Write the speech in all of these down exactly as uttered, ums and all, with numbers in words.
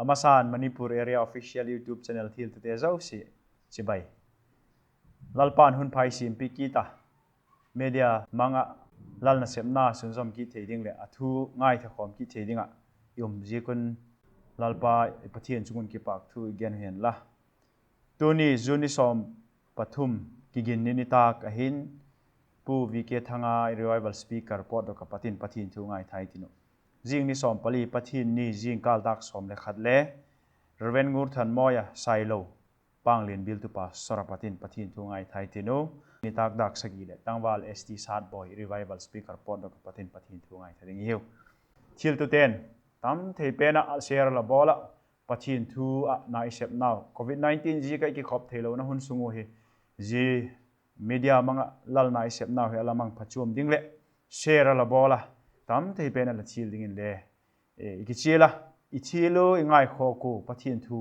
A masan Manipur Area Official YouTube Channel thiltute zosia chibai. Lalpa'n hun pha ei siampiak kit a, media mang ah Lal nasepna sunzawm kit thei ding leh a thu ngaithakhawm kit thei ding ah i um ziak un Lalpa i Pathian chung un kipâk thu i gen u hen la. Tuni June ni sawm pathum, Kiginni nitâk ahin, Pu V K Thangngai, Revival Speaker, pawtdok ah pat in Pathian thu ngaitha i tin uh. Zing ni sawm pali, Pathian ni, zingkâl dâk sawm le khat le Reverend Ngurthanmawia Sailo, Panglian bialtu pastor ah pat in Pathian thu ngaitha i tin uh. Nitâk dâk sagi leh tangval S T Satbawi, Revival Speaker, pawtdok ah pat in Pathian thu ngaitha ding i hiu. Thiltute'n tam thei pen ah share la bawl ah, Pathian thu ah na i sepnau, covid nineteen ziak ah i kikhop theilona hun sung uh hi, zia media mang ah Lal na i sepnau hi a la mang phachuam ding leh share la bawl a, tam thei pen ah la thil dingin le i kichial a, i thil uh i ngaikhawk uh Pathian thu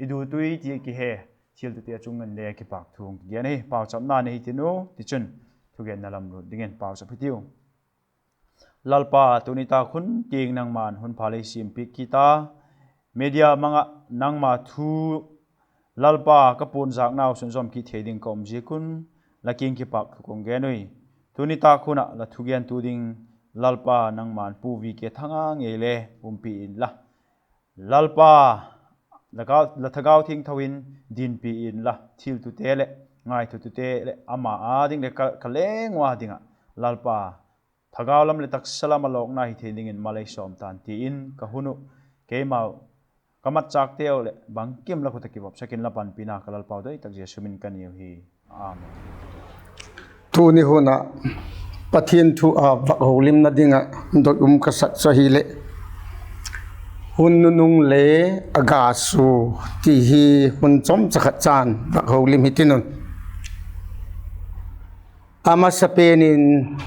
i dutui ti kihe thiltute chung in le kipâk thu hung kigen ahi. Pauchapna nei hi tin uh, tichun thugenna lam lut dingin pauchap hitiu. Lalpa, tuni tâk hun tiang nangma'n hun pha lei siampiak kit a, media mang ah nangma thu Lalpa ka puanzâknau sunzawm kit thei ding ka um ziak un la kiang kipâk thu ka hung gen ui. Tuni tâk hun ah la thugentu ding Lalpa nangma'n Pu V K Thangngai le umpi inla, Lalpa, la Thagau Thiangtho in dinpi inla, thiltute leh ngaithatute leh ama â ding leh ka leng ua ding ah Lalpa, thagau lam leh taksa lam ah lawkna hi thei dingin mal ei sawm ta'n ti in ka hun uh, keimau, ka matchâkteu leh bangkim la khut ah kivopsak in la panpina ka Lalpau doi tak Jesu min ka niu hi. Amen. Tuni hun ah Pathian thu a vak holimna ding ah doi um ka sak chu ahileh, Hun Nunung le a Ga Sua, ti hi hun chawmcha khat chan vak holim hi tin un. A masapen in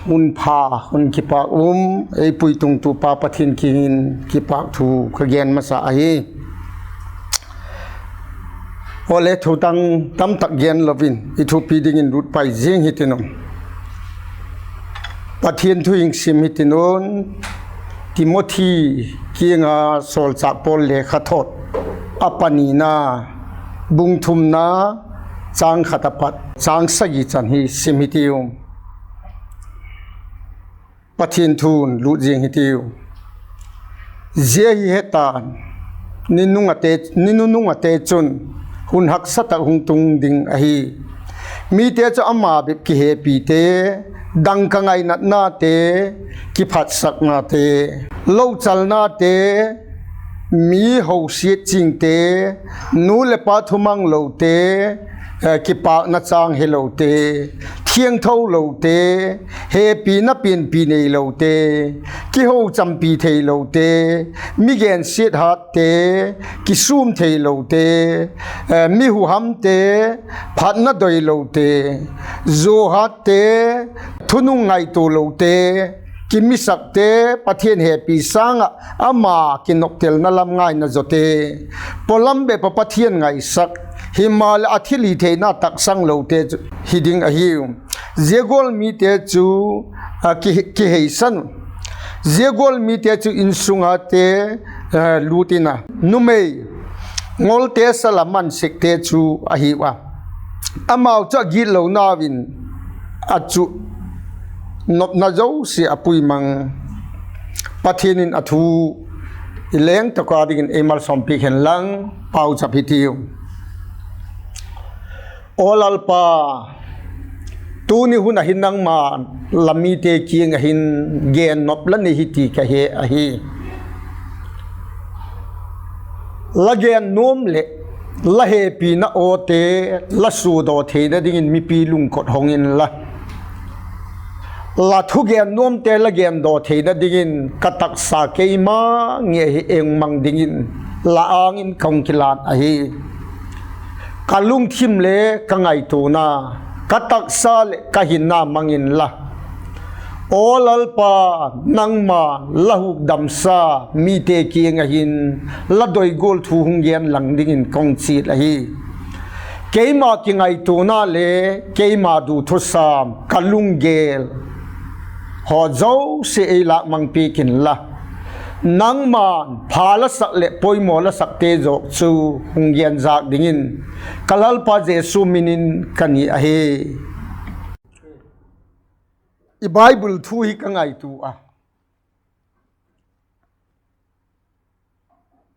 hun pha, hun kipâk um ei puitungtu pa Pathian kiang in kipâk thu ka gen masa ahi. Awle, thutang tamtak gen lo in i thupi dingin lut pai ziang hi tin un. Pathian thu hing sim hi tin un, Timothi kiang a sawlchâk Paul lekhathot, a panina, bung thumna, châng khat a pat châng sagi chan hi sim hi tiu. Pathian thu'n lut ziang hi tiu. Zia hi he ta'n, ni nunung ate chun hun haksa tak hung tung ding ahi. Mite chu ama bep kihepite, dangka ngainatnate, kiphatsaknate, lochalnate, mi hosiat chingte, nu leh pa thumanglote, kipâkna châng helote, thiangtho lote, hepina pianpi neilote, kiho champi theilote, mi gensiat hatte, kisûm theilote, mi huhamte, phatna doilote, zuau hatte, thunung ngaitualote, kimisakte, Pathian hepi sâng ah ama kinoptelna lam ngaina zawte, pawlam bep ah Pathian ngaisak, himaleh a thilhitheina taksang lote hi ding ahiu. Zia gual mite chu kiheisan un. Zia gual mite chu insung ate lût in a, numei ngolte sal a mansekte chu ahiu a, amau chu a gitlonau in a chu nopna zosia a pui mang. Pathian in a thu i leng tak a dingin ei malsawmpiak hen lang, pauchap hi tiu. Aw Lalpa, tuni hun ah hin nangma la mite kiang ah hin gennop la nei hi ti ka he ahi. La gen nuam leh la hepina awte la sudaw theina dingin mipi lungkot hong inla, la thugen nuamte la gendaw theina dingin ka taksa keima ngei hi ei mang dingin la âng in ka hung kilân ahi. Ka lungthim le ka ngaituana, ka taksa leh ka hinna mang inla, aw Lalpa, nangma la hukdamsa mite kiang ah hin la doi gual thu hung gen lang dingin ka hung chial ahi. Keima kingaituana le keima du thusam, ka lunggel haw zosia ei lâk mang piak inla, Nangma'n pha la sak leh poimaw la sakte zawk chu hung gen zâk dingin ka Lalpa Jesu min in ka ni ahi. I Bible thu hi ka ngaitua a,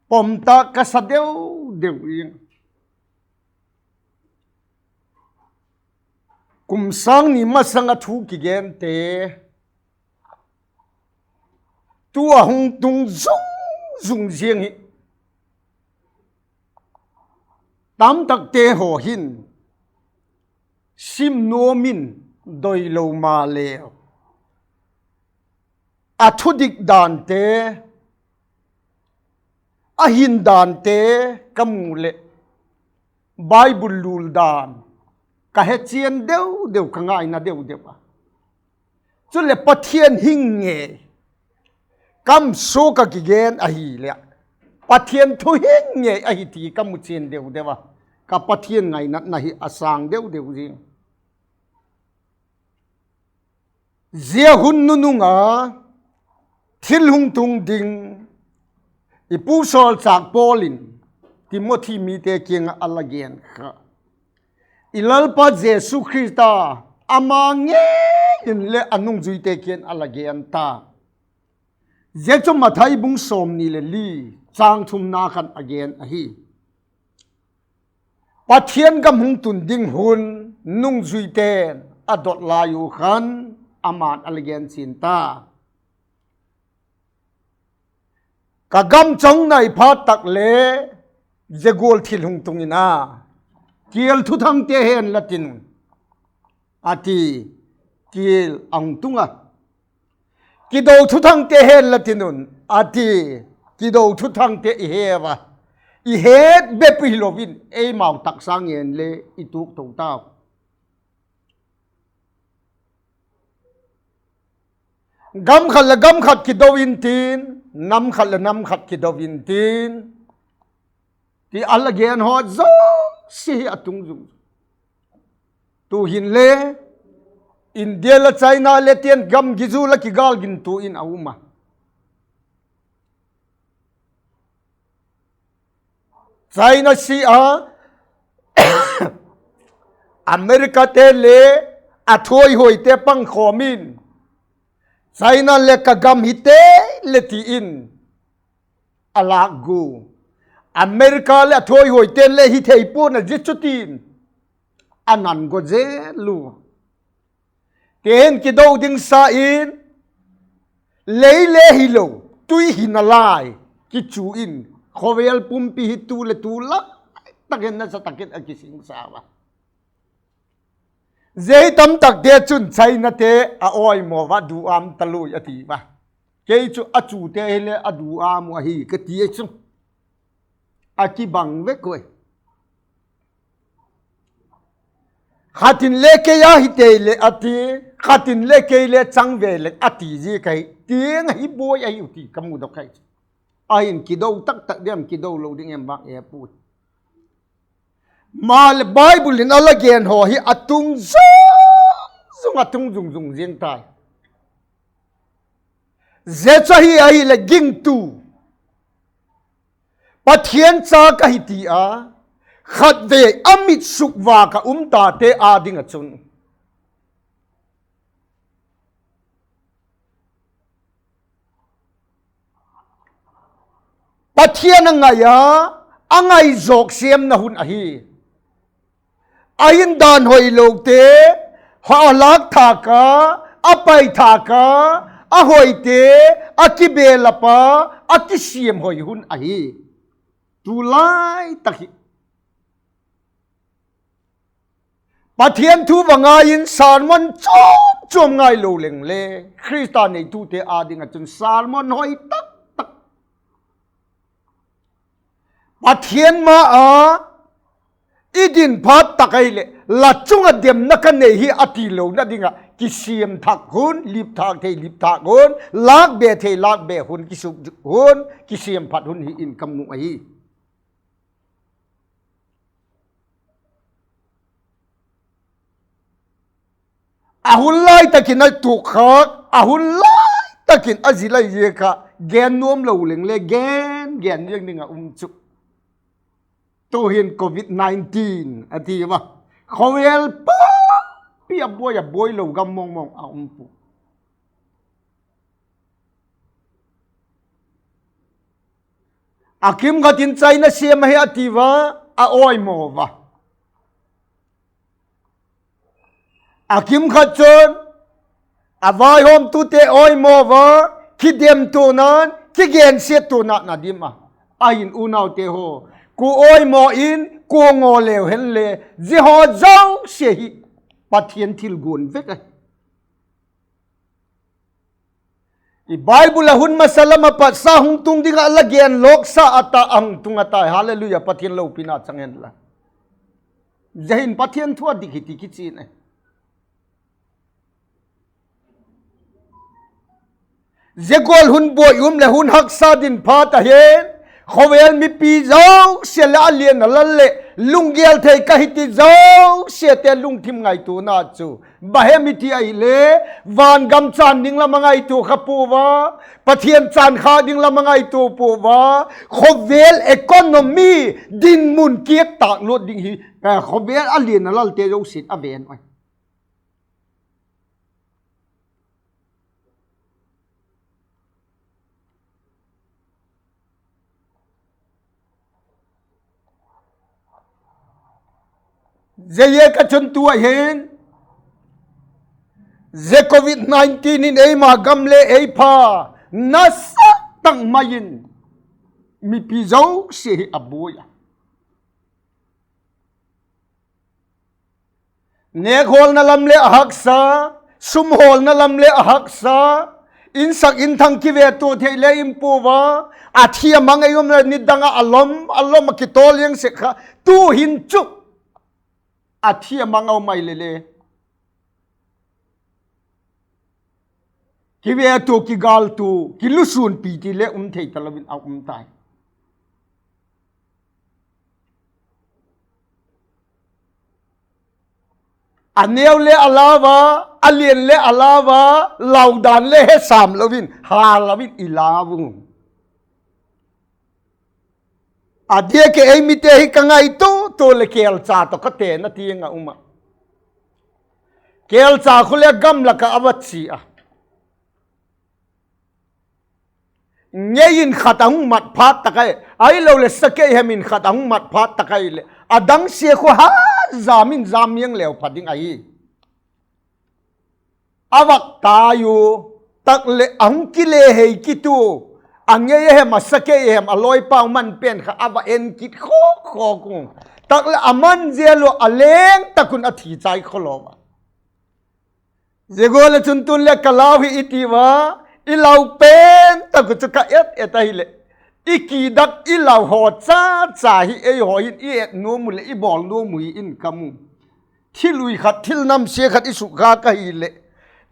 pom tak ka sa deu deu in, kum sâng ni masang ah thu kigente, tu a hung tung zung zung ziang hi, tamtakte haw hin sim nuam in doilo maleu, a thudik dante, a hin dante ka mu leh, Bible lul dan ka hechian deu deu, ka ngaina deu deu a. Chuleh Pathian hing ngei, kam suak ah kigen ahileh, Pathian thu hing ngei ahi ti ka muchian deu deu a, ka Pathian ngainatna hi a sâng deu deu zing. Zia hun nunung a thil hung tung ding i pu sawlchâk Paul in Timothy mite kiang ah a la gen kha, i Lalpa Jesu Khrista ama ngei in leh a nungzuite kiang a la gen ta. Zia chu Mathai bung sawmni leh li, châng thumna khan a gen ahi. Pathian gam hung tun ding hun nungzuite'n a dot lai u khan, ama'n a la gen chian ta. Ka gam chang nai phat tak le zia gual thil hung tung in a, kial thuthangte hen la tin un, a ti. Kial a hung tung a, kido thuthangte hen la tin un, a ti. Kido thuthangte i heu a, i het bep hilo in eimau taksa ngen le i tuak to tau. Gam khat leh gam khat kido intin, nam khat leh nam khat kido intin, ti a la gen haw zosia hi a tung zung. Tu'hin le India leh China le tian gam gizu la kigâl gintu in a um a. China si a, Americate le a thuaihuaite pangkhawm in, China le ka gam hi tei le ti in a lâk gu. America leh a thuaihuaite'n le hi thei pua'n a, zia chu tin a nan go zel u. Tihin kido ding sa in, lei le hilo, tui hi nalai, kichu in, khawvel pumpi hi tu leh tu lai tak in nasa tak in a kisingsa ua. Zia hi tamtakte chun Chinate a awimaw ua, duâm talui a ti ua. Kei chu a chute hile a duâm uh ahi ka ti chu, a kibang vek ui. Khat in le kei a hi tei leh a ti, khat in le kei le chang ve leh a ti ziak ahi, tiang ahi buai ahiu ti ka mudok ahi chu. Ahin kido taktak diam, kido lo ding em vang e puai. Maleh Bible in a la gen haw hi a tung zung zung, a tung zung zung ziang tai. Zia chu hi ahileh gingtu, Pathian cha ka hi ti a, khatvei a mit sukvâk ah um tate â ding ah chun Pathian a ngai a, a ngai zawk siamna hun ahi. A hin dan hoilote, a lâk thâk a, a pai thâk a, a hoite, a kibelap a, a kisiam hoi hun ahi. Tu lai tak hi Pathian thu va ngai in sermon chuam chuam ngailo leng le, Khrista neitute â ding ah chun sermon hoi tak tak, Pathian ma a i din phat tak ahileh, la chung ah demna ka nei hi a ti lona ding ah kisiam thak hun, lip thâk thei lip thâk hun, lâk be thei lâk be hun, kisuk hun, kisiam phat hun hi in ka mu ahi. A hun lai tak in a tuak khâk, a hun lai tak in a zil ahi ziak a, gen nuam lo leng le gen gen ziang ding a um chu. Tu'hin covid nineteen a ti ua, khawvel pumpi a buai a buai lo gam mawngmawng a um pua. A kimkhat in China siam ahi a ti ua, a awimaw ua. A kimkhat chun a vaihawmtute awimaw ua, kidemtuana'n, kigensiattuana'n a dim a. Ahin unaute haw, kua awimaw in kua ngaw leu hen le, zia haw zosia hi Pathian thilguan vek ahi. I Bible ah hun masa lam ah patsa hung tung ding ah la gen lawksa a ta, a hung tung a tai. Hallelujah, Pathian lopina chang hen la. Zia hin Pathian thu a dik hi ti kichian ahi. Zia gual hun buai um leh hun haksa ding phat ahin, khawvel mipi zosia leh a lian a lal leh lunggel thei ka hi ti zosiate lungthim ngaituana chu bang hem i ti ahileh, van gam chân ding lam a ngaitua kha pua ua, Pathian chân khâk ding lam a ngaitua pua ua, khawvel economy dinmun kiak tâk luat ding hi, eh, khawvel a lian a lalte zosia'n a ven ui. Zia ziak a chun tu ahin, zia covid nineteen in eima gam le ei pha nasa tak mai in, mipi zosia hi a buai a. Nêkhawlna lam le a haksa, sumhawlna lam le a haksa, insak inthang kivetua thei le um pua ua, a thi a mang ei um le nidang ah a lom, a lom a kitawl ziang sek kha, tu'hin chu a thi a mang a um ai le le, kivetua, kigâltua, kilusunpi ti le um thei talo in a um tai. A neu le a lau a, a lian le a lau a, laudan le he sâm lo in, hâl lo in i lau u. A diak ah ei mite hi ka ngaitua tua leh kêlcha tawh ka tena tiang a um ah, kêlcha khu le gam lak ah a va chia a. Ngei in khat a hung mat phat tak ahi, ahiloleh sakei hem in khat a hung mat phat tak ahileh, a dang sia khu ha, jam in jam miang leu pha ding ahi. A vak tai u, tak leh a hung kile hei kit u, a ngei a hem a sakei a hem a lawipau man pen kha a va en kit khawk khawk u, tak leh a man zel u a leng tak un a thi chai khawlaw a. Zia gual ah chun tun le ka lau hi i ti ua, i lau pen tak uh chu ka et et ahileh, i kidak i lau haw cha cha hi eihaw hin i et nuam uh leh i bawl nuam uh hi in ka mu. Thil ui khat, thil namsia khat i sukkhâk ahileh,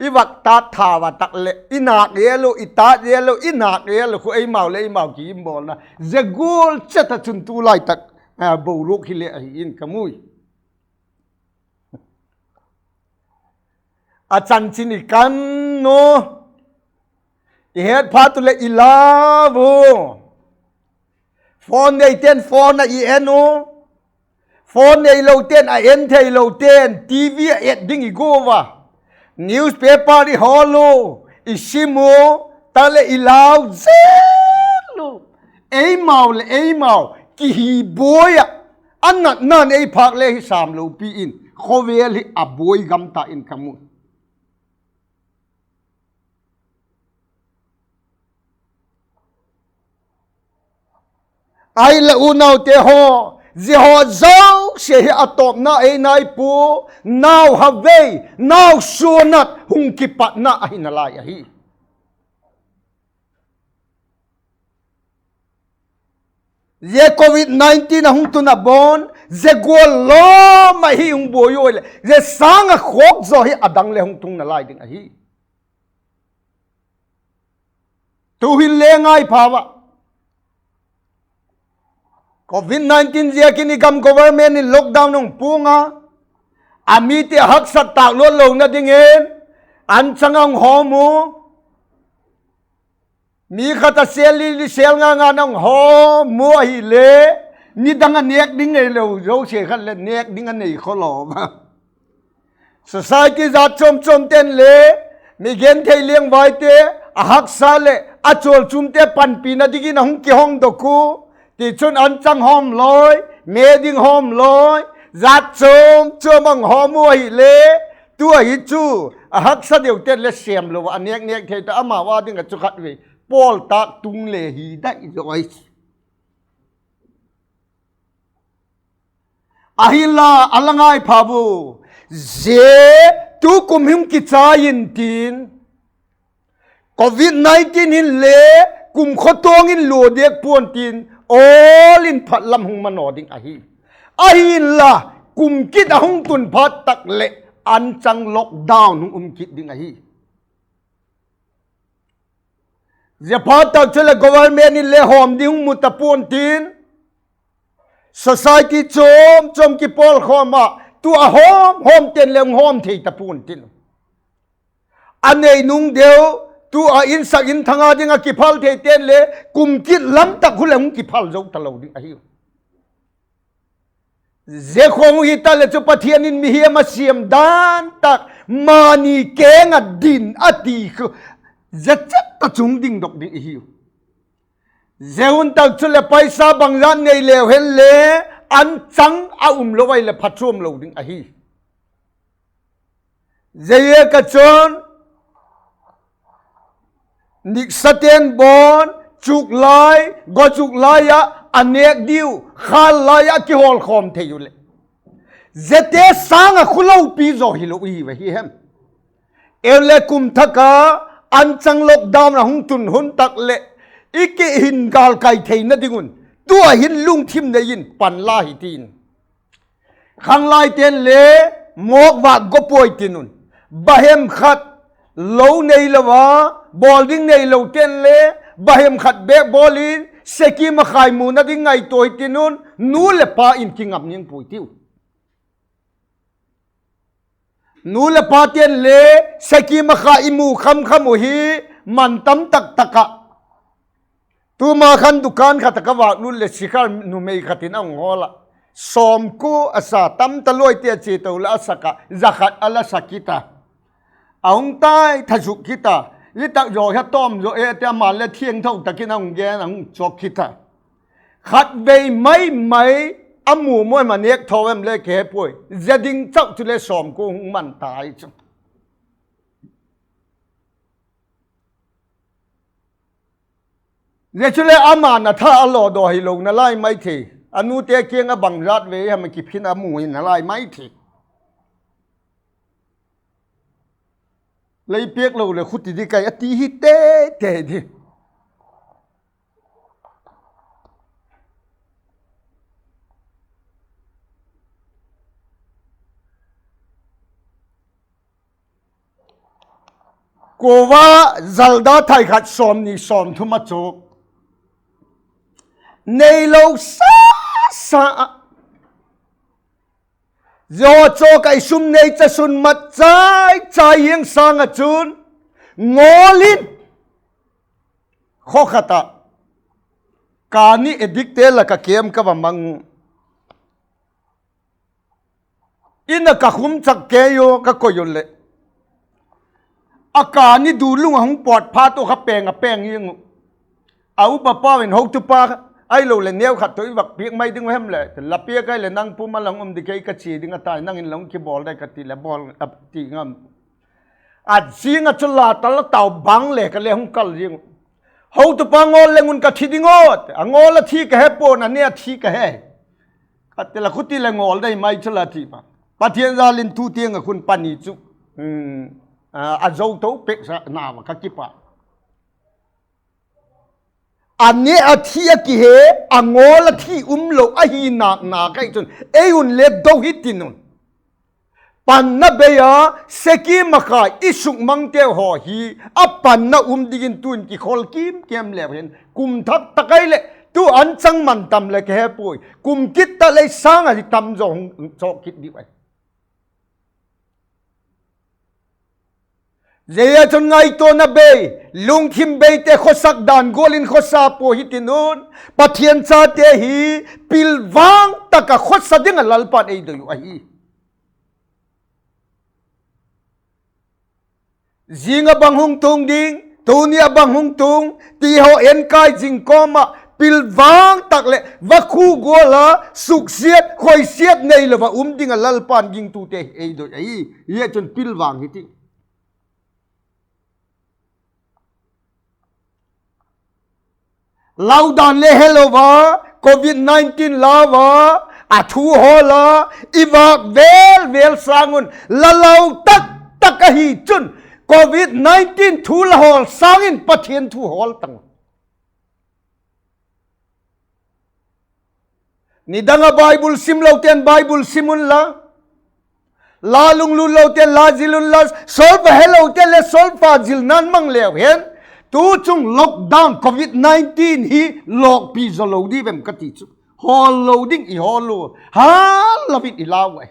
i vak tât tha ua tak leh i nâk zel u, i tât zel u, i nâk zel u khu eimau leh eimau ki imbawlna zia gual chet ah chun tu lai tak, a, boruak hile ahi in ka mu i. A chanchin i kan u, i het phat u leh i lau u. Phone neite'n phone ah i en u, phone neilote'n, a en theilote'n TV ah et ding i gua ua, newspaper i hawl u, i sim u, tak leh i lau zel u. Eimau leh eimau kihi buai ah, a natna'n ei phâk le hi sâm lopi in khawvel hi a buai gam ta in ka mu. Ahileh unaute haw, zia haw zosia hi a tawpna ei nai pua, nau ha vei, nau suanat hung kipatna ahi nalai ahi. Zia covid nineteen a hung tun a bawn, zia gual lawm ahi hung buai ui leh, zia sâng ah khawk zaw hi a dang le hung tung nalai ding ahi. Tu'hin le ngai pha ua, covid nineteen ziakin i gam government in lockdown hung puang a, a mite haksat tâk luat lona dingin an chang a hung hawm u. Mi khat a sel li li sel nga nga na hung hawm u ahile, nidang a nêk ding neilo zosia khat leh nêk ding a nei khawlaw a. Society jat chuam chuamte'n le mi genthei liangvaite, a haksa leh a chawlchumte panpina dingin a hung kihongdok u. Tichun anchang hawm lawi, me ding hawm lawi, jat chuam chuam a hung hawm u ahile, tu ahi chu, a haksa deute'n le sêmlo ah a nêk nêk thei ta, amau â ding ah chu khatvei pawl tâk tung le hi dai zaw ahi. Ahinla a la ngai pha u, zia tukum hung kichai intin, Covid nineteen hinle kum khawtawng in lua diak pua'n tin, awl in phat lam hung manaw ding ahi. Ahinla, kum kit a hung tun phat tak leh anchang lockdown hung um kit ding ahi. Zia phat tak chuleh government in le hawm ding hung mu ta pua'n tin, society chuam chuam kipawlkhawm ah, tu a hawm hawmte'n le hung hawm thei ta pua'n tin, a nei nung deu, tu a insak inthang â ding ah kiphal theite'n le kum kit lam tak khu leh hung kiphal zo talo ding ahiu. Zia khawng hi ta leh chu Pathian in mihing a siam dan tak, mani keng ah din a ti khu, zia chet ta chung dingdok ding i hiu. Zia hun tak chuleh paisa bangzat nei leu hen le, anchang a um lo ahileh phachuam lo ding ahi. Zia ziak a chun, niksate'n bawn, chuk lai, gawchuk lai ah a nêk diu, khâl lai ah kihawlkhawm thei u leh, ziate sâng ah khu lopi zaw hilo i hiu ahi hem. Ei le kum thak a anchang lockdown a hung tun hun tak leh, i kihin gâlkai theina ding un, tu a hin lungthim nei in pan la hi tin, khanglaite'n le mawk vâk go puai tin un, bahem khat lo neilo a, bawl ding neilote'n le bahem khat bêk bawl in, sekim a khai muna ding ngaitua hi tin un, nu leh pa in kingam ning puai tiu. Nu leh pate'n le sekim a khai i mu kham kham uh hi, man tam tak tak ah. Tuma khan dukan khat ah ka vâk lut leh sikhar numei khat in a hung hawl ah, sawmkua a sa, tam ta luaite a chia to leh a sak ah, za khat a la sa kit a, a hung tai tha suk kit a. Hi tak zaw kha tawm zaw e ti, ama le thiangtho tak in a hung gen, a hung chawk kit a. Khatvei mai mai a mu maw em, a nêk tho em le ka he puai, zia ding chau chule sawmkua hung man tai chu. Zia chule ama'n a tha a lawdaw hilo nalai mai thei. A nute kiang ah bangzat vei hem a kiphin a mu hi nalai mai thei. Lei piak lo leh khuti di kai a ti hi tei tei di. Kuva zalda thai khat sawmni sawmthum a chuk, neilo sa sa ah, zia chawk ah i sum nei cha sun mat chai chai hiang sâng ah chun, ngawl in, khaw khat ah, kani edikte lak ah kiam ka va mang u. In ah ka khum chak kei u, ka koi u leh, a kani dulung a hung pawt phat u kha peng a peng hiang u. A upa pau in, hotupa, ahiloleh neu khat tawh i vak piak mai ding uh hem leh, la piak ahileh nang pum a lang um di, kei ka chia ding a tai, nang in la hung kibawl dai ka ti leh bawl a ti ngam. A zing ah chu la tal a tau bang le ka le hung kal zing uh. Hotupa, ngawl leng un ka thi ding aw, a ngawl a thi ka he pua'n, a ne a thi ka he. Ka ti leh khuti leh ngawl dai mai chu la ti pa. Pathian jal in tu tiang ah khun pani chu a zo to pek sa nau a ka kipak. A ne a thi a kihe, a ngawl a thi um lo ahi nâk nâk ahi chun, ei un le do hi tin un. Panna bei a, sekim a khai i sukmangte haw hi, a panna um dingin tu'n kikhol kim kem leu hen, kum thak tak ai leh, tu anchang man tam leh ka he puai, kum kit ta leh sâng ah hi tam zaw hung chawk kit diu ahi. Zia chun ngaituana bei, lungthim beite khawsak dan gual in khawsa pua hitin un, Pathian chate hi pilvang tak ah khawsa ding ah Lalpa'n ei doi uh ahi. Zing ah bang hung tung ding, tuni ah bang hung tung ti haw enkai zing kawm ah pilvang tak leh vakhu gual a suksiat khoisiat neilo ah um ding ah Lalpa'n gingtute ei doi ahi. Zia chun pilvang hiti. Lau dan le helo a, covid nineteen lau a, a thu hawl a, i vâk vêl vêl sâng un la lau tak tak ahi chun, covid nineteen thu la hawl sâng in Pathian thu hawl tang. Nidang ah Bible simlote'n Bible sim unla, la lunglut lote'n la zil unla, solfa helote le solfa zilna'n mang leu hen. Tu chung lockdown covid nineteen hi lawkpi zaw lo di vem ka ti chu, hawl lo ding i hawl u, hâl lo in i lau ahi.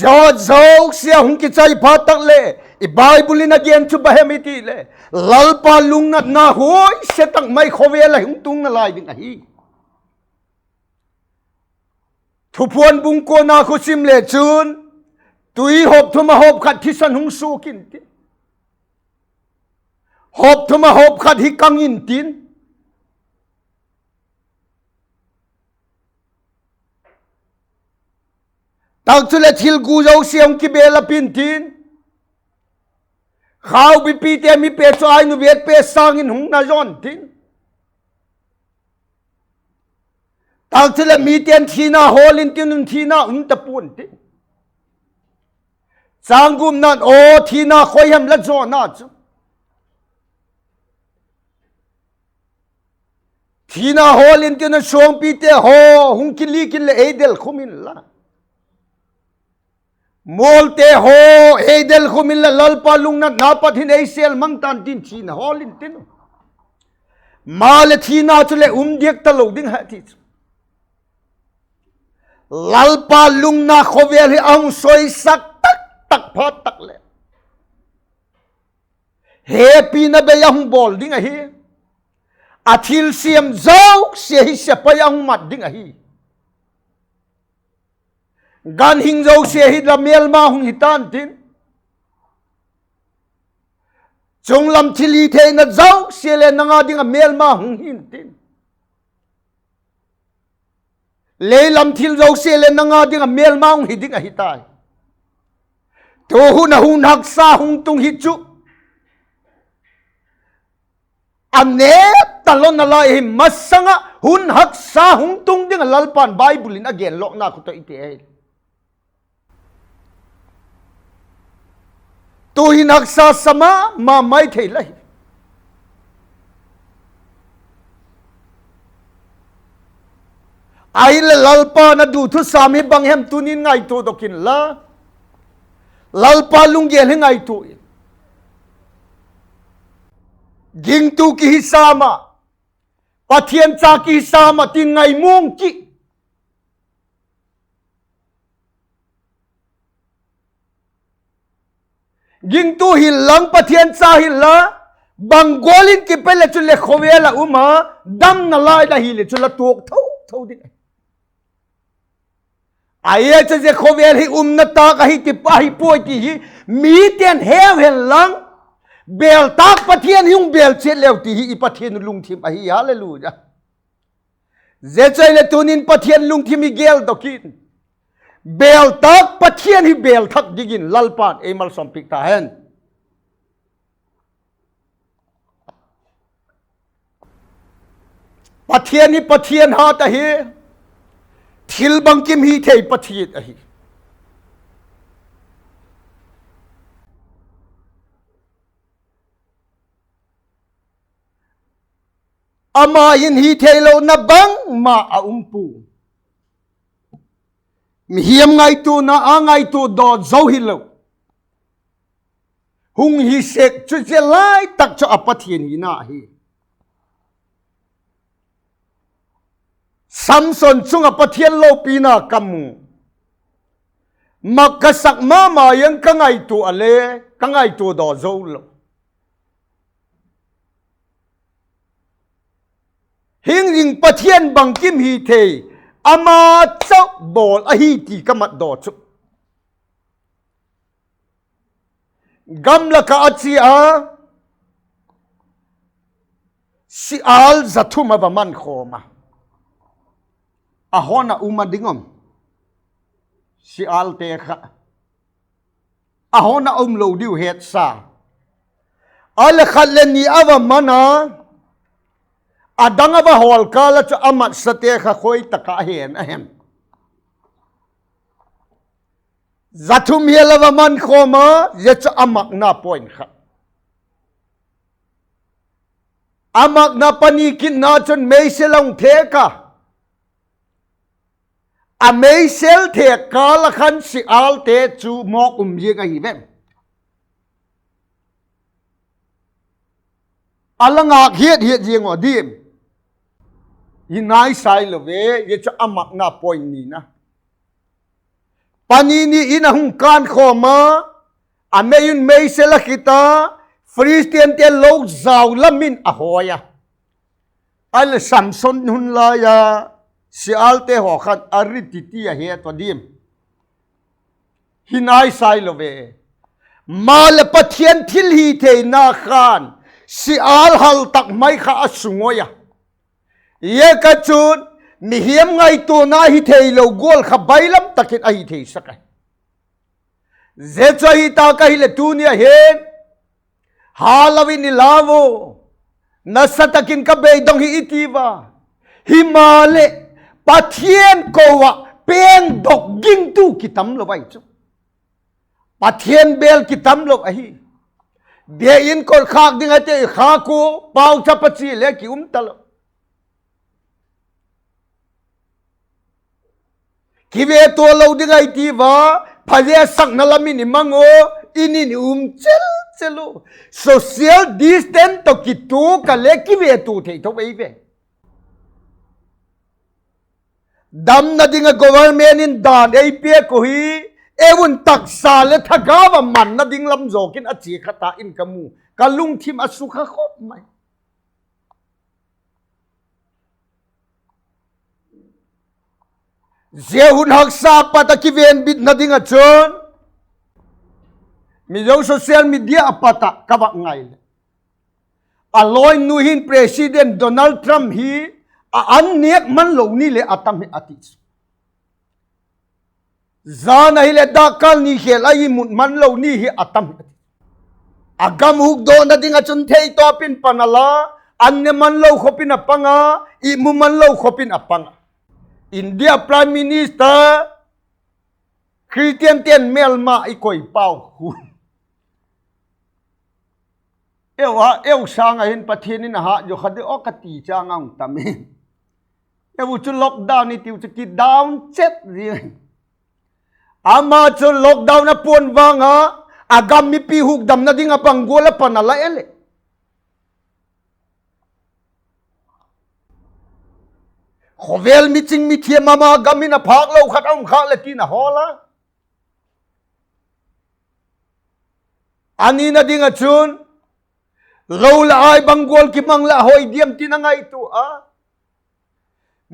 Zia zosia hung kichai phat tak leh, i Bible in a gen chu bang hem i ti leh, Lalpa lungnatna huaisia tak mai khawvel ah hung tung nalai ding ahi. Thupuan bung kuana khu sim le chun, tui hawp thum ah hawp khat thisan hung suak intin, hawp thum ah hawp khat hi kang intin, tak chuleh thil gu zosia hung kibelap intin, khaubipite mi pe chu ainu bet pe sâng in hung na zaw intin, tak chuleh mite'n thina hawl intin un, thina um ta pua'n tin, chang gupna'n aw thina khoi hem la zawna chu, thina hawl intin un, suangpite haw hung kilik inleh ei del khum inla, mualte haw ei del khum inla, Lalpa lungnatna pat hin ei sêl mang ta'n tin thina hawl intin, maleh thina chuleh um diak talo ding ahi ti chu. Lalpa lungna khawvel hi a hung soisak tak tak phat tak leh, hepina bei a hung bawl ding ahi. A thilsiam zosia hi sepai a hung mat ding ahi. Ganhing zosia hi la mêlma hung hi ta'n tin, chunglam thilhitheina zosia le nang â ding ah mêlma hung hi'ntin, lei lam thil zosia le nang â ding ah mêlma hung hi ding ahi tai. Tu hun ah hun haksa hung tung hi chu a nêp talo nalai hi, masang ah hun haksa hung tung ding ah Lalpa'n Bible in a gen lawkna khu tawh i ti ahi. Tu hin haksa sa ma ma mai thei la hi. Ahinla Lalpa'n a du thusam hi bang hem tuni'n ngaitua dok inla, Lalpa lunggel hi ngaitua in. Gingtu kihi sam ah, Pathian cha kihi sam ah tin ngai muang ki. Gingtu hi'n lang, Pathian cha hi'n la, bang gual in kipe le chun le khawvel ah um a, damna lai la hile chu la tuak tho tho ding ahi. Ahi chu zia khawvel hi umna tâk ahi ti, ahi puai ti hi mite'n heu hen lang, bêl tâk Pathian hi hung bêl chiat leu ti hi i Pathian lungthim ahi. Hallelujah. Zia chu ahileh tuni'n Pathian lungthim i gel dok in, bêl tâk Pathian hi bêl thak dingin Lalpa'n ei malsawmpiak ta hen. Pathian hi Pathian hat ahi, thil bangkim hi thei Pathian ahi. Ama hin hi theilona bangma a um pua. Mihing ngaituana a ngaitua daw zo hilo. Hung hi sek chu zia lai tak chu a Pathian hina ahi. Samson chung ah Pathian lopina ka mu. Mak ka sak ma ma in ka ngaitua a le, ka ngaitua daw zo lo. Hing hing Pathian bangkim hi thei, ama chau bawl ahi ti ka mat daw chu. Gamlak ah a chia a, sial za thum a va man khawm a. A hawn a um a ding um. Sialte kha a hawn a um lo diu hetsa. A le khat le ni a va man a, a dang a va hawl kâl ah chu a matsate kha khoi tak ah a hen a hem. Za thum hial a va man khawm a, zia chu a makna point kha. A makna pani kitna chun meisel a hung thêk a. A meisel thêk kâl ah khan sialte chu mawk um ziang ahi vem. A la ngâk hiat hiat ziang aw diam. Hi nai sai lo ve, zia chu a makna point nina. Pani ni in a hung kân khawm a, a mei un meisel a khit a, Philistiante lo zau lam in a hawi a. Ahileh Samson hun lai a, sialte haw khan a ri titi a het aw diam. Hi nai sai lo ve. Maleh Pathian thilhitheina khan sial hal tak mai kha a sung awi a. Ziaka chun mihiam ngaituana hi theilo gual kha bailam tak in ahi theisak ahi. Zia chu ahi tak ahileh tuni a hin, ha lo in i lau, nasa tak in ka beidong hi i ti ua. Himaleh, Pathian ko ah pengdok gingtu kitam lo ahi chu. Pathian bêl kitam lo ahi. Bia in kotkhâk ding a ti khâk u, pauchap a chi le ki um talo. Kivetua lo ding ahi ti ua, phaze sakna lam in i mang u, in in i um chel chel u. Social distance tawh kituak a le kivetua thei tho ei ve. Damna ding ah government in dan ei piak u hi, ei un taksa leh thagau a manna ding lam zawk in a chia kha ta in ka mu, ka lungthim a sukha khop mai. Zia hun haksa pat a kivenbitna ding ah chun, Mizo social media a pat ah ka vak ngai leh, a lawinu hin President Donald Trump hi a an nêk man lo ni leh a tam hi a ti chu. Zan ahileh dakkal ni khêl a i mut man lo ni hi a tam hi a ti. A gam hukdawkna ding ah chun theitawp in pan a la, an ne man lo khop in a pang a, i mu man lo khop in a pang a. India Prime Minister, Christiante'n mêlma i koi pau khu. Eu a, eu sâng ah hin Pathian in a hat zaw kha di aw ka ti châng a hung tam i. Eu chu lockdown i tiu chu kidown chet zing. Ama chu lockdown a puan vang a, a gam mipi hukdamna ding ah bang gual a pan a la e leh. Khawvel miching mithiam ama gam in a phâk lo khat a um khâk leh tin a hawl a. A nina ding ah chun, lo leh ai bang gual kimang leh a hoi diam tin a ngaitua a.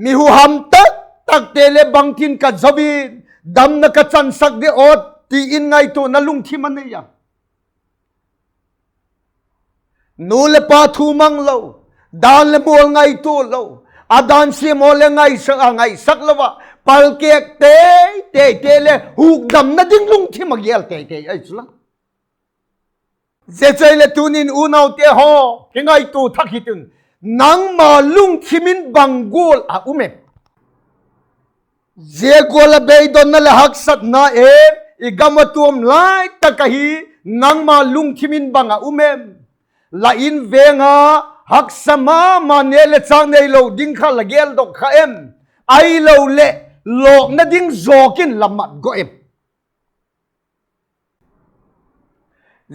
Mi huham tak takte leh bangtin ka zo in, damna ka chansak di aw ti in ngaituana lungthim a nei a. Nu leh pa thu mang lo, dan leh mual ngaitua lo, a dan siam aw leh ngaisak a ngaisak lo ah, palkêk tei teite leh hukdamna ding lungthim a gêl tei tei ahi chu la. Zia chu ahileh tunin unaute haw, kingaitua thak hitin, nangma lungthim in bang gual a um em? Zia gual a beidonna leh haksatna em i gam a tuam lai tak ahi, nangma lungthim in bang a um em? La in veng a haksa ma ma ne leh châk neilo ding kha la gêldok kha em? Ahiloleh lawkna ding zawk in la mat go em?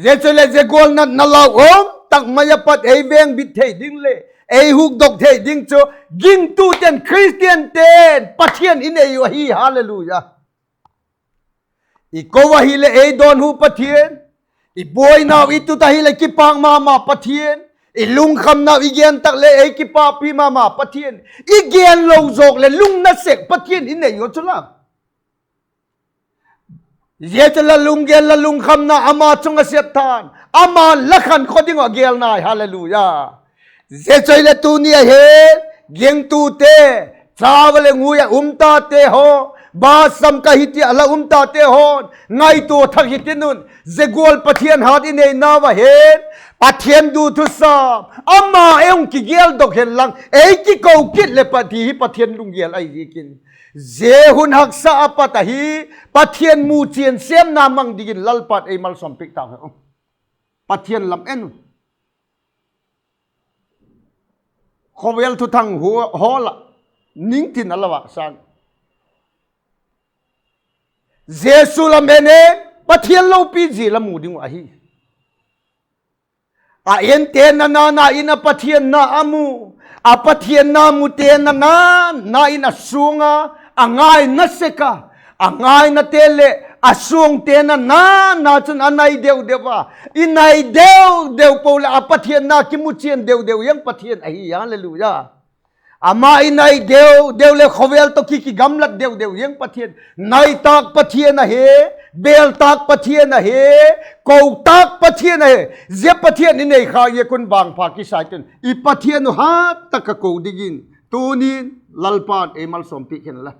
Zia chu leh zia gual natna lau um tak mai a pat ei veng bit thei ding leh ei hukdok thei ding chu gingtute'n, Khristiante'n Pathian i nei uh ahi. Hallelujah. I ko ahileh ei dawnhu Pathian, i buainau i tut ahileh kipâk ma ma Pathian, i lungkhamnau i gen tak leh ei kipakpi ma ma Pathian, i gen lo zawk leh lungna sek Pathian i nei uh chu la. Zia chu la lunggel la lungkhamna ama chung ah sep ta'n, ama'n la khankhaw ding uh a gel nai. Hallelujah. Zia chu ahileh tuni a hin gingtute, chau a leh ngui ah um tate haw, basam ka hi ti a la um tate haw, ngaitua thak hitin un, zia gual Pathian hat i neinau a hin, Pathian du thusam ama ei hung kigeldok hen lang ei kiko kit leh pat hi Pathian lunggel ahi ziakin, zia hun haksa a pat ahi Pathian muchian sêmna mang dingin Lalpa'n ei malsawmpiak tau hen. Pathian lam en un. Khawvel thuthang hawl ah ningtin a la vâksan, Jesu lam en e, Pathian lopi zia la mu ding uh ahi. A ente na na na in a Pathian na a mu, a Pathian na mute na na na in a suang a, a ngaina sek a, a ngainate leh a suangte na na na chun a nai deu deu a, i nai deu deu po leh a Pathian na kimuchian deu deu ziang Pathian ahi. Hallelujah. Ama i nai deu deu leh khawvel tawh ki kigamlat deu deu ziang Pathian, nai tâk Pathian ahi, bêl tâk Pathian ahi, ko tâk Pathian ahi. Zia Pathian i nei khâk ziak un vangpha kisa i tin, i Pathian uh hat tak a ko dingin tuni'n Lalpa'n ei malsawmpiak hen la.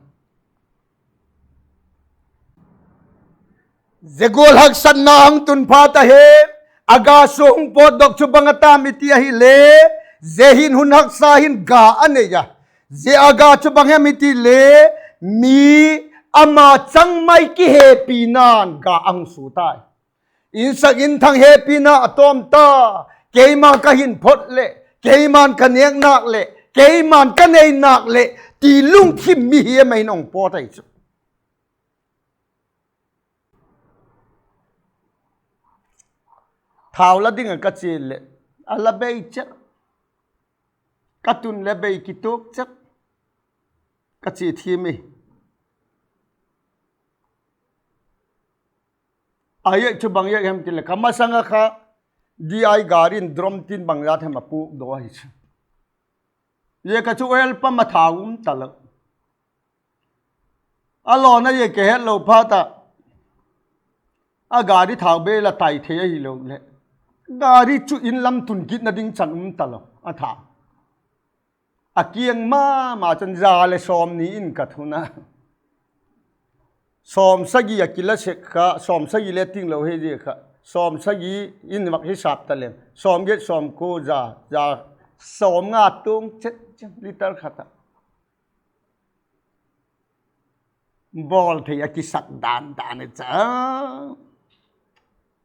Zia gual haksatna hung tun phat a hin, a ga sung pawtdok chu bang a tam i ti ahile, zia hin hun haksa hin ga a nei a. Zia a ga chu bang hem i ti le, mi ama chang mai kihepina'n ga a hung su tai. Insak inthang hepina a tawm ta, keima ka hin phot leh, keima'n ka nêk nâk leh, keima'n ka nei nâk leh ti lungthim mi hi a mai in hung pawt ahi chu. Thau la ding ah ka chia leh, a la bei chet, ka tun leh bei kituak chet, ka chia thiam i. A ziak chu bang ziak hem ti leh, ka masang a kha D I gari in drum tin bang zat hem a puakdaw ahi chu. Zia ka chu oil pump a thau um talo. A lawna zia ka hetlo phat ah, a gari thau bei la tai thei ahilo leh, gari chu in lam tun kitna ding chan um talo a thau. A kiang ma ma chun za leh sawmni in ka thun a. Sawmsagi a kila sek kha, sawmsagi le tinglo hi zia kha, sawmsagi in vak hisap ta leng, sawmgiat, sawmkua, za, za, sawmnga tuang chet chet, litre khat ah. Bawl thei a kisak dan dan i cha.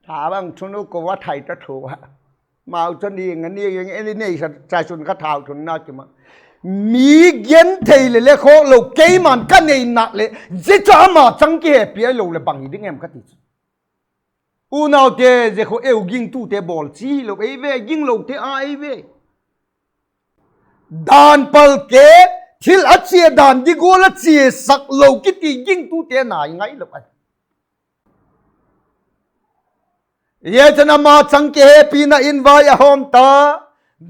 Tha bang thunu ko a thai ta thu a. Mau chun ing a ni ing e, ni nei sa, chaisun kha thau thunna kim a. Mi gen thei leh le khawk lo, keima'n ka nei nâk leh, zia chu ama chang kihepi ahilo leh bang hi ding em ka ti chu. Unaute, zia khu eu gingtute bawl chi hilo ei ve, ginglote a ei ve. Dan pal ke, thil a chia dan di gual a chiasak lo kiti gingtute nai ngailo ahi. Zia chun ama chang kihepina in vai a hawm ta,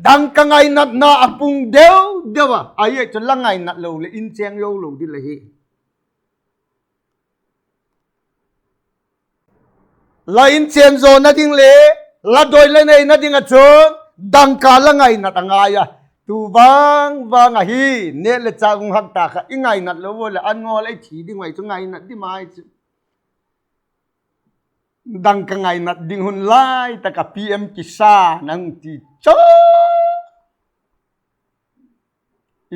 dangka ngainatna a pung deu deu a, a ziak chu la ngainat lo leh in chêng zo lo ding la hi. La in chêng zawna ding le, la doi la neina ding ah chun, dangka la ngainat a ngai a. Tu vang vang ahi, nêk leh châk hung hak ta kha, i ngainat lo ua leh an ngawl ei thi ding uh ahi chu ngainat di mai chu. Dangka ngainat ding hun lai tak ah P M Kisan a hung ti chu.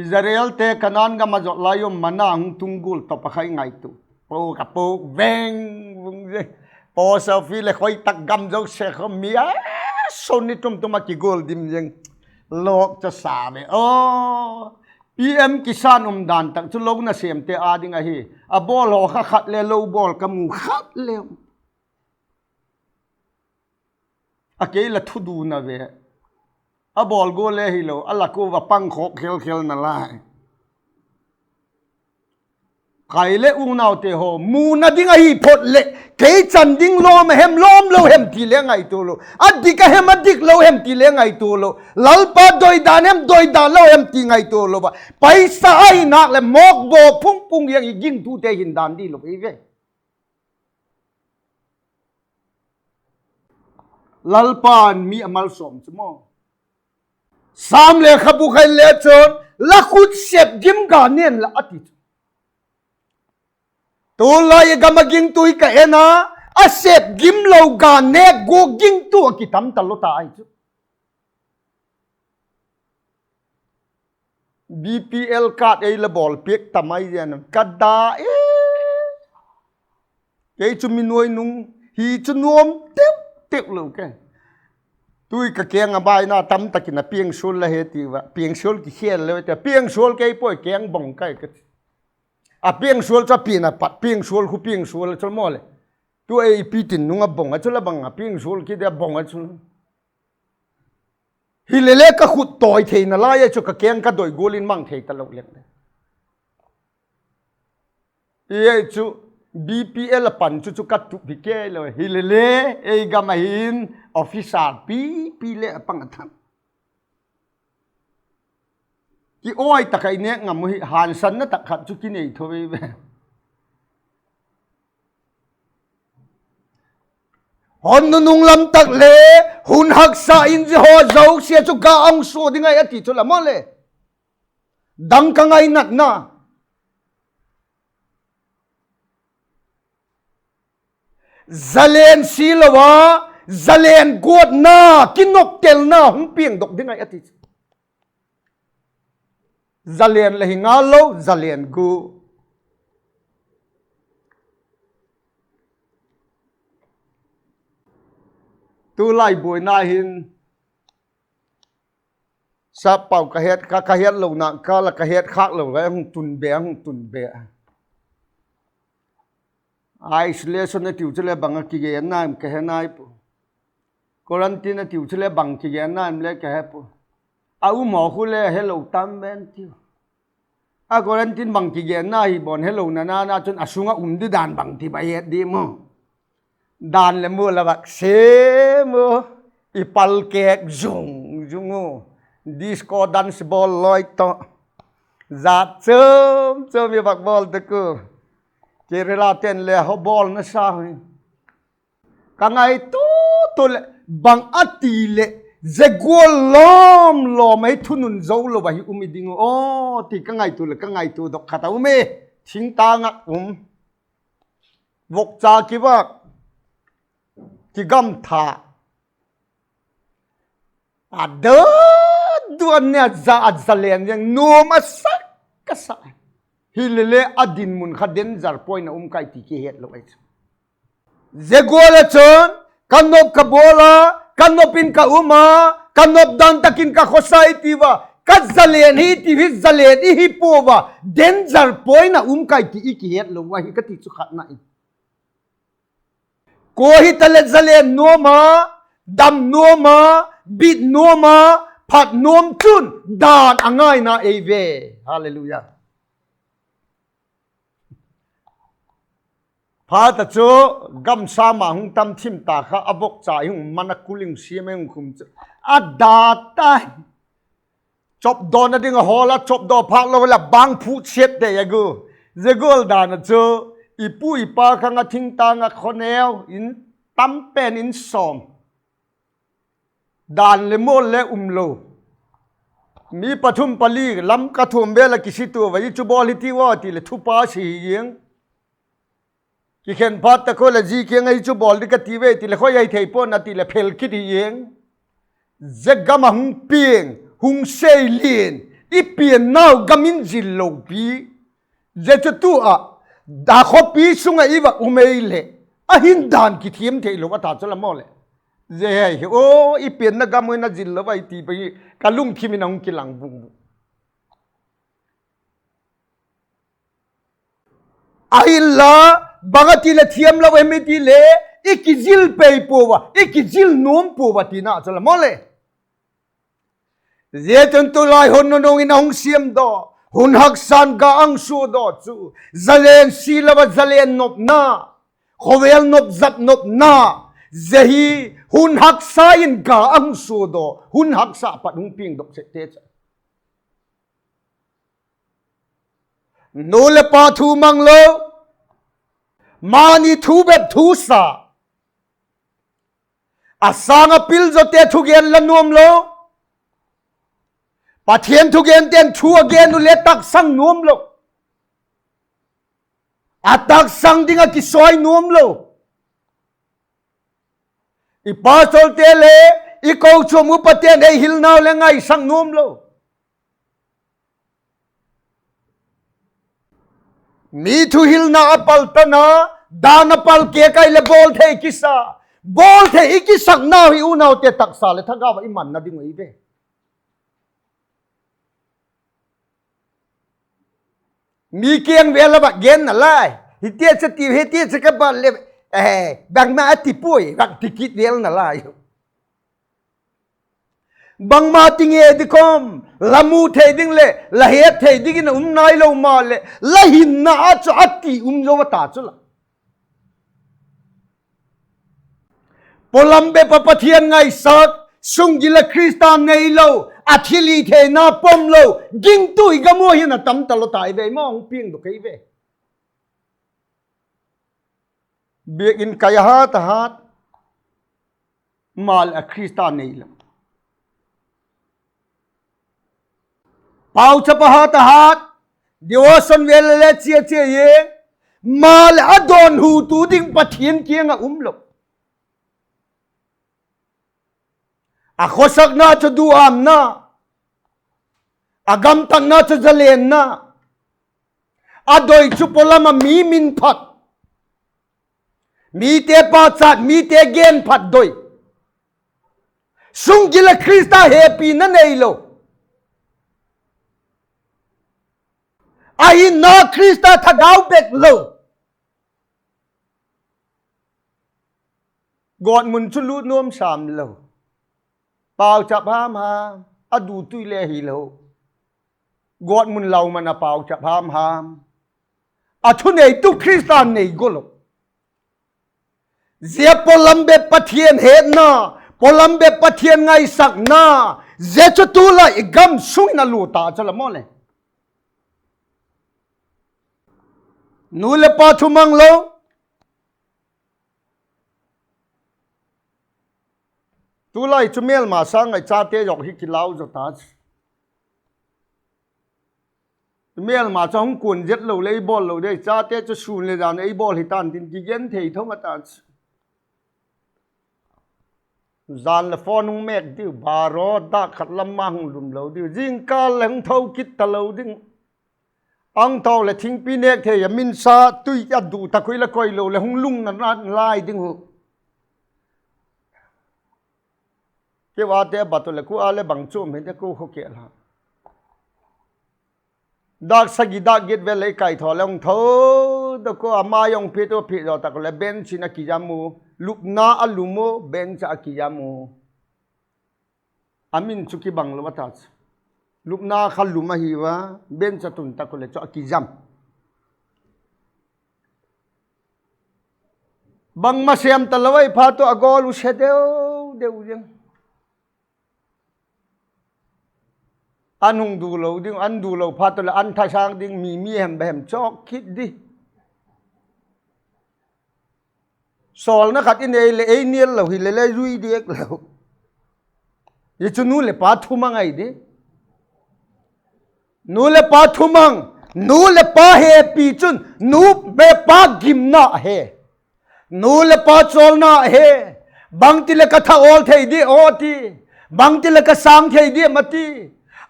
Israelte Kanaan gam a zot lai um manna hung tung gual tawp a kha i ngaitua. Pok a pok veng vung ze. Post office leh khoi tak gam zosia kha mi a sawmni tum tum a kigual dim zeng. Lawk cha sa ve aw. P M Kisan umdan tak chu lo nasêmte â ding ahi. A bawl haw kha khat le lo bawl ka mu khat le. A kei la thuduna ve. A bawl gual le hilo, a lak ua va pang khawk khel khel nalai. Kai le unaute haw, muna ding ahi phot leh, kei chan ding lawm a hem lawm lo hem ti le ngaitua lo, a dik a hem a dik lo hem ti le ngaitua lo, Lalpa doidan hem doidan lo hem ti ngaitua lo a, paisa ahi nak leh mawk baw phung phung ziang i gingtute hin dan di lo ei ve. Lalpa'n mi a malsawm chu maw, Sam lekhabu kha in le chun, la khut sep gim ga nen la a ti chu. Tulai i gam a gingtu hi ka en a, a sep gim lo ga nêk gua gingtu a kitam talo ta ahi chu. BPL card ei la bawl piak ta mai ziang a ka da e. Kei chu mi nuai nung hi chu nuam teu teu lo ke. Tui ka keng a baina tam tak in a piangsual la he ti va, piangsual kikhel le ti a, piangsual kei puai, keng bawng kai ka ti. A piangsual chu a pian a pat, piangsual khu piangsual chu maw le. Tu ei pi tin nung a bawng a chu la bang a piangsual kit a bawng a chu. Hilele ka khut tawi theina lai a chu ka keng ka doi gual in mang thei talo leng le. Ei chu BPL a pan chu chu ka tup hi kei lo hilele, ei gam a hin officer pipi le a pang a tham. Kiawi tak a i nêk ngam u hi hânsanna tak khat chu kinei tho vei ve. Hon nunung lam tak le hun haksa in zia haw zosia chu ka hung sua ding ahi a ti chu la maw le. Dang ka ngainatna. Zalen si lo a, zalen guatna, kinoptelna hung piangdok ding ahi a ti chu. Zalen la hi ngal lo, zalen gu. Tulai buaina hin, sappau ka het kha, ka het lona kâl a ka het khâk lo ka hung tun be, hung tun be. Isolation a tiu chule bang a kigenna em ka he nai pu. Quarantine a tiu chule bang kigenna em le ka he pu. A um haw khu le helo tam ben tiu. A quarantine bang kigenna hi bawn helona na na chun a sung ah um di dan bang ti ba het di maw. Dan le mu la vak sem u. I pal kêk zung zung u. Disco dance bawl lawi tawh. Zat chum chum i vak bawl tak u. Kerala ten le haw bawl nasa hi. Ka ngaitua tu leh bang a ti leh, zia gual lawm lawm ei thunun zo lo ahi um i ding u aw ti ka ngaitua leh ka ngaituadok khat a um e. Thingtâng ah um, vokcha kivâk, kigamtha, a dot duan ne a za a zalen ziang nuam a sak ka sa. Hilele a dinmun kha danger point a um kai ti kihet lo ahi chu. Zia gual ah chun ka nop ka bawl a, ka nop in ka um a, ka nop dan tak in ka khawsa i ti ua, ka zalen hi ti hi zalen i hi pua ua, danger point a um kai ti i kihet lo ahi ka ti chu khatna in. Kua hitaleh zalen nuam a, dam nuam a, bit nuam a, phat nuam chun dan a ngaina ei ve. Hallelujah. Phat a chu gamsam a hung tam thim ta kha a vokcha i hung man a kul i hung siam i hung khum chu a dat tai. Chopdawna ding a hawl a, chopdaw phâk lo la bang phut siat tei a gu. Zia gual dan a chu i pu i pa khang a thingtâng ah khawneu in tam pen in sawm. Dan le mawl le um lo. Mi pathum pali lam ka thuam vel a kisitua ua, i chu bawl hi ti ua ti leh thupa si hi ing. Kikhen phat tak ua leh zi kiang a i chu bawl di ka ti ve ti leh khoi ai thei pua'n a ti leh phel kit hi ing. Zia gam a hung piang, hung seilian, i piannau gam in zil lo pi. Zia chu tu ah, a khawpi sung ah i vak um ei leh, a hin dan kithiam theilo a ta chu la maw leh. Zia hi aw, i pianna gam u in a zil lo ai ti pa hi, ka lungthim in a hung kilang bung bung. Ahinla, bang a ti leh thiam lo em i ti leh, i kizil pei pua ua, i kizil nuam pua ua tina chu la maw leh. Zia chun tulai hun nunung in a hung siamdaw, hun haksa'n ga a hung suadaw chu, zalen si lo ah zalen nopna, khawvel nop zat nopna, zia hi hun haksa in ga a hung suadaw, hun haksa pat hung piangdok sek te chu. Nu leh pa thu mang lo, mani thu bep thu sa, a sâng ah pil zawte thugen la nuam lo, Pathian thugente'n thu a gen uh leh taksang nuam lo, a taksang ding ah kisawi nuam lo. I pastorte le i kochuam upate'n ei hilnau leh ngaisak nuam lo. Mi thuhilna a pal tan a, dan a pal kei kai leh bawl thei kisa, bawl thei i kisaknau hi unaute taksa leh thagau ah i manna ding uh i ve. Mi kiang vêl ah va genna lai, hitia chu ti, hitia chu ka bawl le, bangma a ti puai, va ti kit vêlna lai. Bangma ti nge di khawm, la mu thei ding leh la het thei dingin a um nailo maleh, la hinna ah chu a ti um zo a ta chu la. Pawlam bep ah Pathian ngaisak, sunggil ah Khrista neilo, a thilhitheina pom lo, gingtu i gam ua hin a tam talo tai ve, ma hung piangdok ei ve. Biakin kai a hat a hat, maleh a Khrista neilo. Pauchap a hat a hat, devotion vêl le chia chia e, maleh a dawnhutu ding Pathian kiang ah um lo. A khawsakna chu duâmna, a gamtatna chu zalenna, a doi chu pawlam ah mi min phat, mite pachat, mite gen phat doi, sunggil ah Khrista hepina neilo, a hinna Khrista thagau bek lo. Gawtmun chu lût nuam sam lo, pauchap ham ham, a dutui le hilo, gawtmun lau man a pauchap ham ham, a thuneitu Khrista nei go lo. Zia pawlam bep Pathian hetna, pawlam bep Pathian ngaisakna, zia chu tulai i gam sung in a lût ta chu la maw le. Nu leh pa thumang lo. Tulai chu mêlma sâng ah i chate zawk hi kilau zaw ta chu. Mêlma chu hung kuan zet lo leh ei bawl lo ding, chate chu sûn leh jan ei bawl hi ta'n tin kigen thei tho ma ta chu. Jan leh phone hung mêk diu, baro dâk khat lam ma hung lum lo diu, zingkal leh hung tho kit talo ding. Ang tawk leh thingpi nêk thei a minsa tui a du tak ui la koi lo leh hung lungna lai ding uh. Keu ate bat u leh kua le bang chuam hi de, kua kha kei la. Dâk sagi dâk giat vêl lei kaithaw leh hung tho dok u, a mai hung pit u, pit zaw tak u leh bench in a kizam u, lupna a lum u, bench ah a kizam u. A min chu kibang lo a ta chu. Lupna kha lum ahi ua, bench a tun tak u leh chu a kizam. Bangma sêm talo ahi phat u a gawl u se deu deu ziang. An hung du lo ding, an du lo phat u leh an thasâng ding, mi mi hem ba hem chawk kit di. Sawlna khat i nei leh ei nial lo hile le zui diak lo. Hi chu nu leh pa thumang ahi di. Nu leh pa thumang, nu leh pa hepi chun nu leh pa gimna a he. Nu leh pa chawlna a he. Bangti leh ka tha awl thei diam aw ti, bangti leh ka sâng thei diam a ti.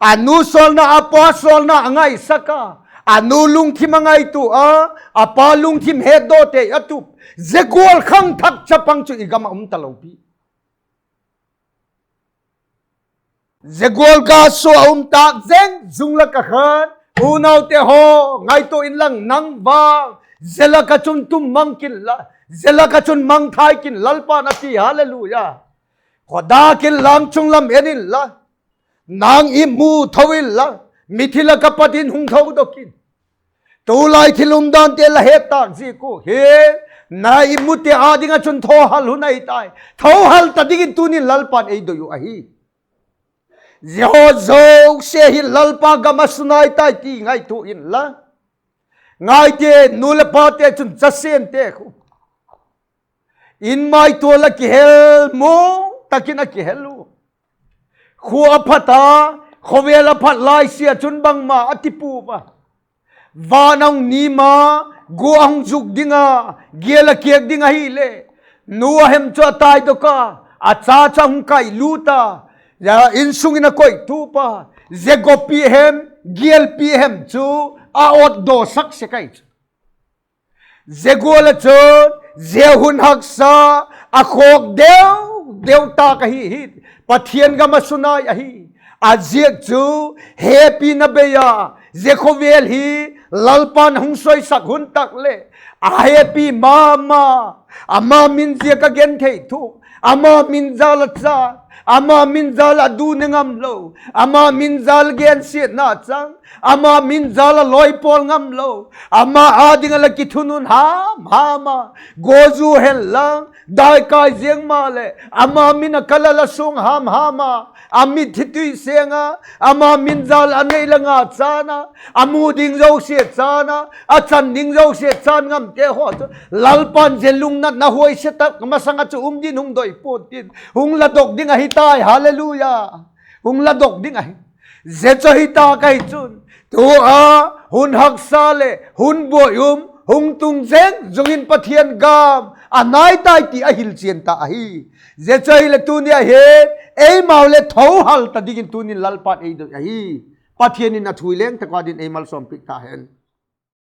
A nu sawlna, a pa sawlna a ngaisak a, a nu lungthim a ngaitua a, a pa lungthim hetdawte a tup, zia gual khangthak chapang chu i gam ah um talo pi. Zia gual ga sua a um tâk zeng zung lak ah khan, unaute haw, ngaitua inlang nang vang, zia lak ah chun tum mang kin la, zia lak ah chun mangthai kin, Lalpa'n a ti, Halleluia. Khawdâk inlang chung lam en inla, Nang i mu tho inla, mithi lak ah pat in hung tho dok in. Tulai thil umdante la het tâk ziak uh hi, na i mute â ding ah chun thawhal hun ahi tai. Thawhal ta dingin tunin Lalpa'n ei doi uh ahi. Zia haw zosia hi Lalpa gam ah sunai tai ti ngaitua inla, ngaite, nu leh pate chun chasente khu in maitual ah kihel, mung tak in a kihel u. Khua a phat a, khawvel a phat lai sia chun bangma a ti pua a. Van a hung nim a, gua a hung zuk ding a, gial a kiak ding ahileh, nu a hem chu a taidok a, a cha chu a hung kailût a, insung in a koitup a, zia guapi hem, gialpi hem chu a otdawsak sek ahi chu. Zia gual ah chun zia hun haksa a khawk deu deu tâk ahi hi, Pathian gam ah sunai ahi. A ziak chu hepina bei a, zia khawvel hi Lalpa'n hung soisak hun tak leh a hepi ma ma, ama min ziak a genthei thu, ama min jal a chat, ama min jal a dune ngam lo, ama min jal gensiatna chang, ama min jal a lawipawl ngam lo, ama â ding ah la kithunun ham ham a, gua zu hen lang daikai ziang maleh ama min a kal a la suang ham ham a, a mitthi tui seng a, ama min jal a nei la nga chan a, a mu ding zosia chan a, a chan ding zosia chan ngamte haw chu Lalpa'n zia lungnatna huaisia tak masang ah chu um din hung doi pua'n tin, hung la dok ding ahi tai. Halleluia. Hung la dok ding ahi. Zia chu hi tâk ahi chun, tu a hun haksa leh hun buai um hung tung zeng zung in Pathian gam a nai tai ti a hilchian ta ahi. Zia chu ahileh tuni a hin eimau le thohal ta dingin tunin Lalpa'n ei doi ahi. Pathian in a thu leng tak â din ei malsawmpiak ta hen.